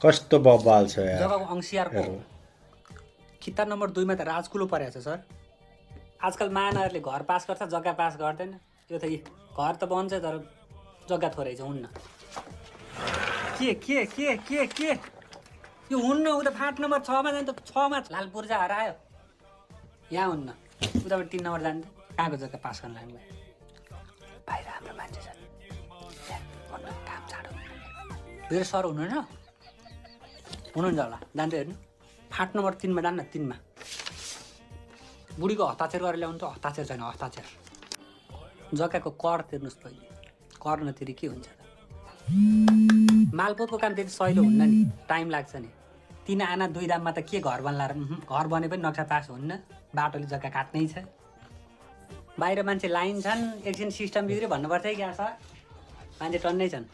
कस्तो बब्बाल छ यार जग्गाको अंशियारको खिता नम्बर 2 मा त राजकुलो परेको छ सर। आजकल महानगरले घर पास गर्छ, जग्गा पास गर्दैन। यो त घर त बन्छ तर जग्गा थोरै छ। हुन्न के यो हुन्न। उता फाँट नम्बर 6 मा जान्छ, 6 मा लाल पूर्जा हरायो। यहाँ हुन्न, उताबाट 3 नम्बर जान्छ। कहाँको जग्गा पास गर्न लाग्नु भयो? बाहिर हाम्रो मान्छे छ, काम चाँडो। मेरो सर हुनुहुन्न? हुनुहुन्छ होला, जान्छ हेर्नु। फाँट नम्बर 3 मा जान्न, 3 मा। बुढीको हस्ताक्षर गरेर ल्याउनु त। हस्ताक्षर छैन, हस्ताक्षर। जग्गाको कर तिर्नुहोस् पहिले। कर नतिरी के हुन्छ त? मालपोतको काम त्यति सहिलो हुन्न नि, टाइम लाग्छ नि। 3 आना 2 दाममा त के घर बन्ला र? घर बने पनि नक्सा पास हुन्न, बाटोले जग्गा काट्नै छ। बाहिर मान्छे लाइन छन्, एकछिन सिस्टम बिग्रियो भन्नुपर्छ है क्या सर? मान्छे टन्नै छन्।